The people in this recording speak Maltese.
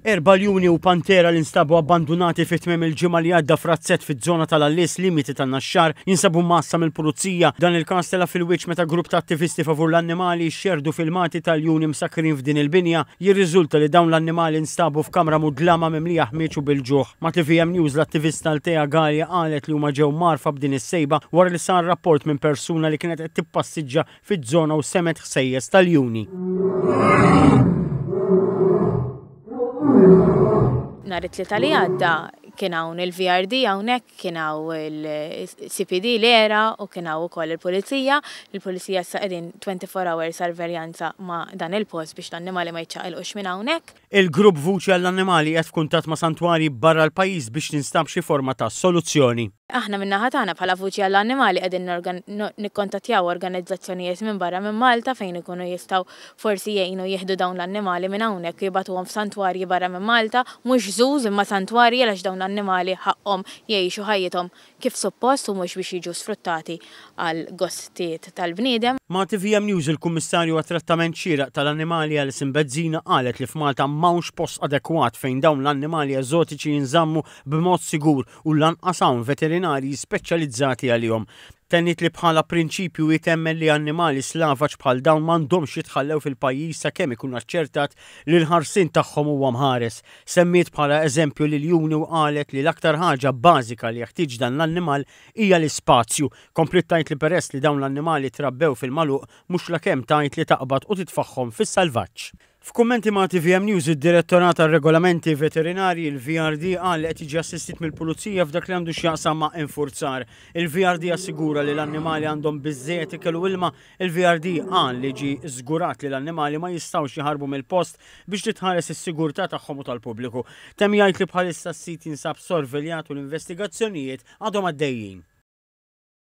Erba' ljuni u pantera li nstabu abbandunati fi tmiem il-ġimgħa li għadda f'razzett fiż-żona tal-Għallies limiti tan-Naxxar jinsabu mgħassa mill-Pulizija. Dan il-każ tela' fil-wiċċ meta grupp ta' attivisti favur l-annimali xerrdu filmati ta' ljuni msakkrin f'din il-binja. Jirriżulta li dawn l-annimali nstabu f'kamra mudlama mimlija ħmieġ u bil-ġuħ. Ma' tvm News l-attivista Althea Galea qalet li huma ġew mgħarrfa b'din is-sejba wara li sar rapport minn persuna li kienet qed tippassiġġa fiż-żona u semgħet ħsejjes ta' ljuni. Nhar it-Tlieta li għadda kien hawn il-VRD hawnhekk, kien hawn il-CPD, l-ERA u kien hawn ukoll il-Pulizija. Il-Pulizija issa qegħdin 24 hour sorveljanza ma' dan il-post biex l-annimali ma jiċċaqilqux minn hawnhekk. Il-grupp Vuċi għall-Annimali qiegħed f'kuntatt ma' santwarji barra l-pajjiż biex tinstab xi forma ta' soluzzjoni. Aħna min-naħa tagħna bħala Vuċi għall-Annimali qegħdin nikkontattjaw organizzazzjonijiet minn barra minn Malta fejn ikunu jistgħu forsi jgħinu jieħdu dawn l-annimali minn hawnhekk u jibagħtuhom f'santwarji barra minn Malta, mhux zoos imma santwarji għaliex dawn l-annimali ħaqqhom jgħixu ħajjithom kif suppost u mhux biex jiġu sfruttati għal gostijiet tal-bniedem. Ma' tvm News il-Kummissarju għat-Trattament Xieraq tal-Annimali Alison Bezzina qalet li f'Malta m'hawnx post adekwat fejn dawn l-annimali eżotiċi jinżammu b'mod sigur u lanqas hawn veterinarji speċjalizzati għalihom. Tenniet li bħala prinċipju hi temmen li annimali slavaġ bħal dawn m'għandhomx jitħallew fil-pajjiż sakemm ikun aċċertat li l-ħarsien tagħhom huwa mħares. Semmiet bħala eżempju l-iljuni u qalet li l-aktar ħaġa bażika li jeħtieġ dan l-annimal hija l-ispazju. Kompliet tgħid li peress li dawn l-annimali trabbew fil-magħluq mhux lakemm tgħid li taqbad u titfagħhom fis-salvaġġ. F'kummenti ma' tvm News, id-Direttorat għar-Regolamenti Veterinarji, il-VRD, qal li qed jiġi assistit mill-Pulizija f'dak li għandu x'jaqsam ma' infurzar. Il-VRD assigura li l-annimali għandhom biżżejjed ikel u ilma. Il-VRD qal li ġie żgurat li l-annimali ma jistgħux jaħarbu mill-post biex titħares is-sigurtà tagħhom u tal-pubbliku. Temm jgħid li bħalissa s-sit jinsab sorveljat u l-investigazzjonijiet għadhom għaddejjin.